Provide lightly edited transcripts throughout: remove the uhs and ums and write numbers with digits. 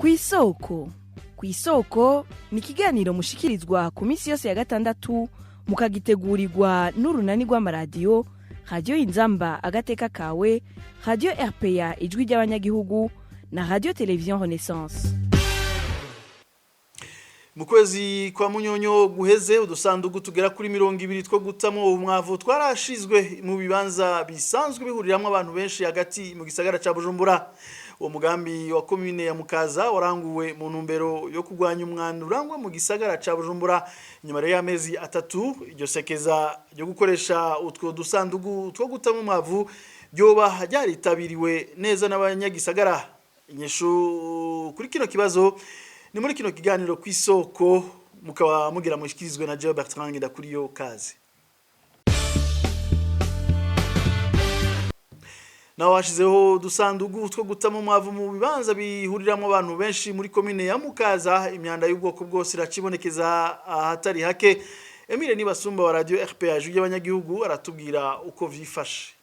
Kw'isoko. Kw'isoko ni ikiganiro mushikirizwa ku minsi yose ya gatandatu, mukagitegurirwa n'urunani rw'amaradiyo Radiyo Inzamba Agateka Kawe, Radiyo RPA Ijwi ry'Abanyagihugu na Radiyo Televiziyo Renaissance. Mu kwezi kwa Munyonyo guheze, udusandugu tugera kuri 20 two gutamo umwavu twarashizwe mu bibanza bisanzwe bihuriramwo abantu benshi hagati mu gisagara ca Bujumbura. Uwo mugambi wa komine ya Mukaza waranguwe mu ntumbero yo kurwanya umwanda urangwa mu gisagara ca Bujumbura. Inyuma rero y'amezi 3, iryo sekeza ryo gukoresha utwo dusandugu two gutamo umwavu ryoba ryaritabiriwe neza n'abanyagisagara? Inyishu kuri kino kibazo ni muri kino kiganiro Kw'isoko, mukaba mugira mushikirizwe na Joe Bertrand Ndakuriyo. Kaze. Naho hashizeho udusandugu two gutamo umwavu mu bibanza bihuriramwo abantu benshi muri komine ya Mukaza, imyanda y'ubwoko bwose iracibonekeza ahatari hake. Emile Nibasumba wa Radio RPA y'Abanyagihugu aratubwira uko vyifashe.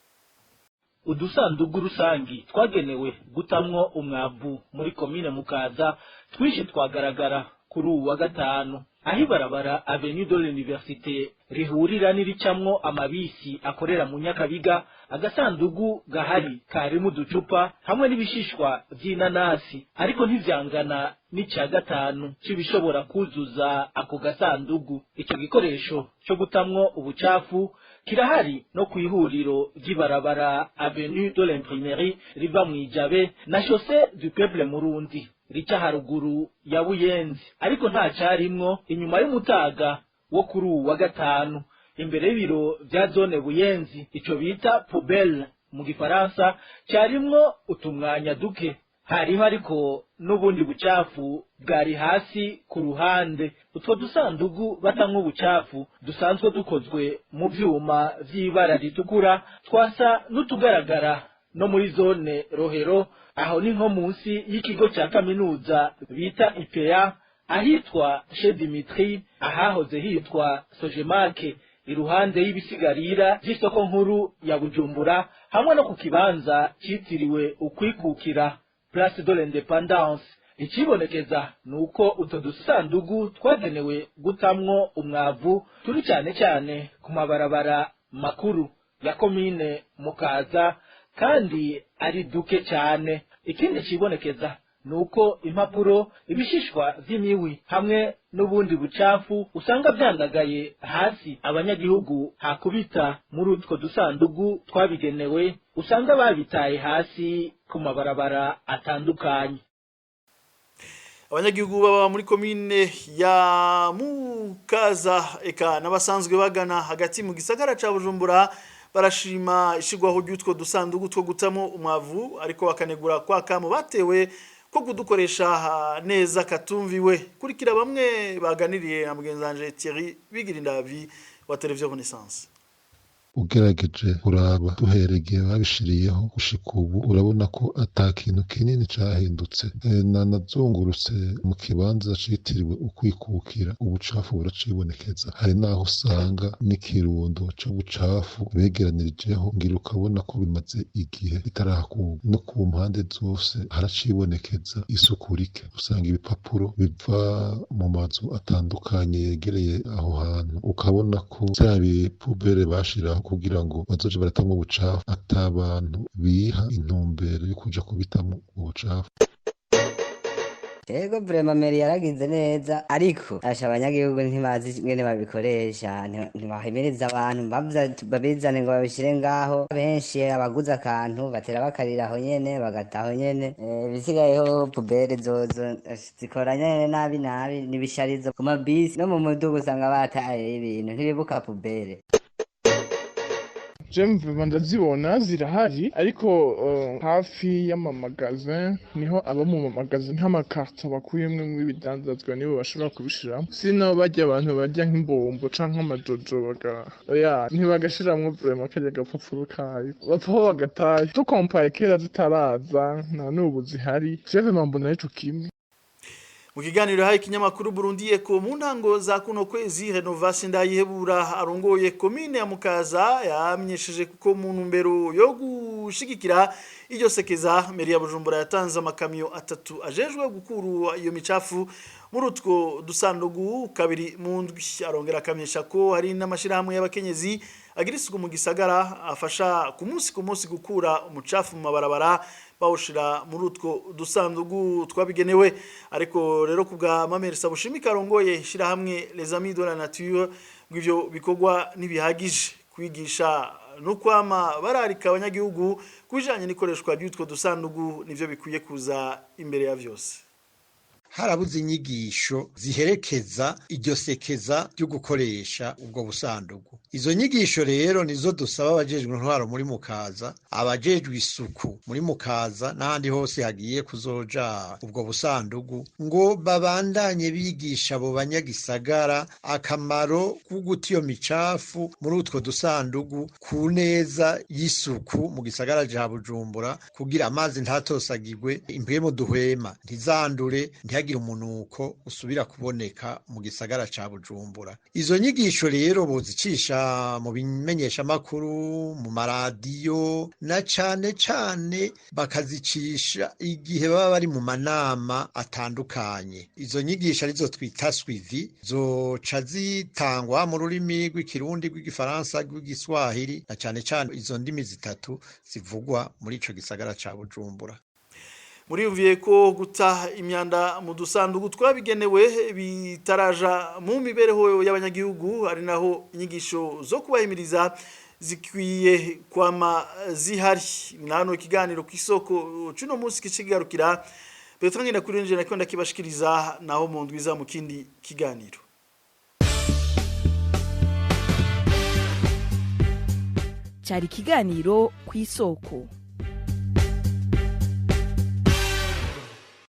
Udusandugu rusangi twagenewe gutamwo umwavu muri komine Mukaza twinshi twagaragara kuri uwu wa gatanu, aho ibarabara Avenue de l'Université rihurira n'iricamwo amabisi akorera mu Nyakabiga. Agasandugu gahari karimo uducupa hamwe n'ibishishwa vy'inanasi, ariko ntivyangana n'ica gatanu c'ibishobora kuzuza ako gasandugu. Ico gikoresho co gutamwo ubucafu kirahari no kw'ihuriro ry'ibarabara Avenue de l'Imprimerie riva mw'ijabe na Chaussée du Peuple Murundi rica haruguru ya Buyenzi, ariko nta carimwo inyuma y'umutaga wo kuri uwu wa gatanu. Imbere y'ibiro vya zone Buyenzi, ico bita poubelle mu gifaransa carimwo utumwanya duke. Hariho ariko n'ubundi bucafu bwari hasi ku ruhande. Utwo dusandugu batamwo ubucafu dusanzwe dukozwe mu vyuma vy'ibara ritukura twasa n'utugaragara no muri zone Rohero. Aho ni nko munsi y'ikigo ca kaminuza bita IPEA, ahitwa Chez Dimitri, ahahoze hitwa Sojemake, iruhande y'ibisigarira vy'isoko nkuru ya Bujumbura, hamwe no ku kibanza citiriwe Ukwikukira, Place de l'Indépendance. Icibonekeza ni uko utwo dusandugu twagenewe gutamwo umwavu turi cane cane ku mabarabara makuru ya komine Mukaza, kandi ari duke cane. Ikindi cibonekeza ni uko impapuro, ibishishwa vy'imiwi hamwe n'ubundi bucafu usanga vyandagaye hasi. Abanyagihugu hakubita muri utwo dusandugu twabigenewe, usanga babitaye hasi ku mabarabara atandukanye. Abanyagihugu baba muri komine ya Mukaza eka n'abasanzwe bagana hagati mu gisagara ca Bujumbura barashima ishigwaho ry'utwo dusandugu two gutamo umwavu, ariko bakanegura kwa kamo batewe ko kudukoresha neza katumviwe. Kurikira bamwe baganiriye na mugenzi wanje Thierry Bigirindavi wa Televiziyo Renaissance. Ugerageje kuraba duhereye igihe babishiriyeho gushika ubu, urabona ko ata kintu kinini cahindutse. Nanazungurutse mu kibanza citiriwe Ukwikukira, ubucafu buracibonekeza. Hari naho usanga n'ikirundo c'ubucafu begeranirijeho, ngira ukabona ko bimaze igihe bitarahakurwa. No ku mpande zose haracibonekeza isuku rike. Usanga ibipapuro biva mu mazu atandukanye yegereye aho hantu, ukabona ko vya bipubere bashiraho kugira ngo bazoje baratamwo ubucafu, ata bantu biha intumbero yo kuja kubitamwo ubucafu. Ego, vraiment mairie yaragize neza, ariko asha abanyagihugu ntibazi ingene babikoresha. Ntibahimiriza abantu babizane ngo babishire ngaho. Benshi abaguze akantu batera bakarira aho nyene, bagata aho nyene. Ibisigayeho poubelle zozo zikora nyene nabi nabi, n'ibisharizo ku mabisi no mu muduga usanga bataye ibintu, ntibibuka poubelle. Je mvuba ndazibona zirahari, ariko hafi y'amamagasin niho aba mu mamagasin nk'amakarto bakuyemwo ibidandazwa nibo bashobora kubishiramo. Sino barya abantu barya nk'imbombo canke amajojo baga oya, ntibagashiramwo vraiment karya gapapuro kayo, bapfaho bagataye. Dukompaye kera zitaraza na n'ubu zihari, je vraiment mbona arico kimwe. Mu kiganiro haye ikinyamakuru Burundi Eco mu ntango za kuno kwezi, Renovation Ndayihebura arongoye komine ya Mukaza yamenyesheje kuko mu ntumbero yo gushigikira iryo sekeza, mairie ya Bujumbura yatanze amakamyo atatu ajejwe gukura iyo micafu muri utwo dusandugu kabiri mu ndwi. Arongera akamenyesha ko hari n'amashirahamwe y'abakenyezi agira isuku mu gisagara afasha ku munsi ku munsi gukura umucafu mu mabarabara bawushira muri utwo dusandugu twabigenewe. Ariko rero kubwa Mamere Sabushimi karongoye ishirahamwe Les Amis de la Nature, ngo ivyo bikorwa ntibihagije. Kwigisha no kwama bararika abanyagihugu kubijanye n'ikoreshwa ry'utwo dusandugu nivyo bikwiye kuza imbere ya vyose. Harabuze inyigisho ziherekeza iryo sekeza ryo gukoresha ubwo busandugu. Izo nyigisho rero nizo dusaba abajejwe intwaro muri Mukaza, abajejwe isuku muri Mukaza n'ahandi hose hagiye kuzoja ubwo busandugu, ngo babandanye bigisha abo banyagisagara akamaro ko guta iyo micafu muri utwo dusandugu ku neza y'isuku mu gisagara ca Bujumbura, kugira amazi ntatosagirwe, impwemu duhwema ntizandure, ntihagire umunuko usubira kuboneka mu gisagara ca Bujumbura. Izo nyigisho rero bozicisha mu bimenyeshamakuru, mu maradiyo, na cane cane bakazicisha igihe baba bari mu manama atandukanye. Izo nyigisho arizo twita suivi zoca zitangwa mu rurimi rw'Ikirundi, rw'Igifaransa, rw'Igiswahili, na cane cane izo ndimi zitatu zivugwa muri ico gisagara ca Bujumbura. Muriyumviye ko guta imyanda mu dusandugu twabigenewe bitaraja mu mibereho y'abanyagihugu, ari naho inyigisho zo kubahimiriza zikwiye kwama zihari. Nano ikiganiro ku isoko cuno munsi kikigarukira. Bertrand Ngendakurinje nako ndakibashikiriza, naho mu ndwiza mu kindi kiganiro. Cyari ikiganiro ku isoko.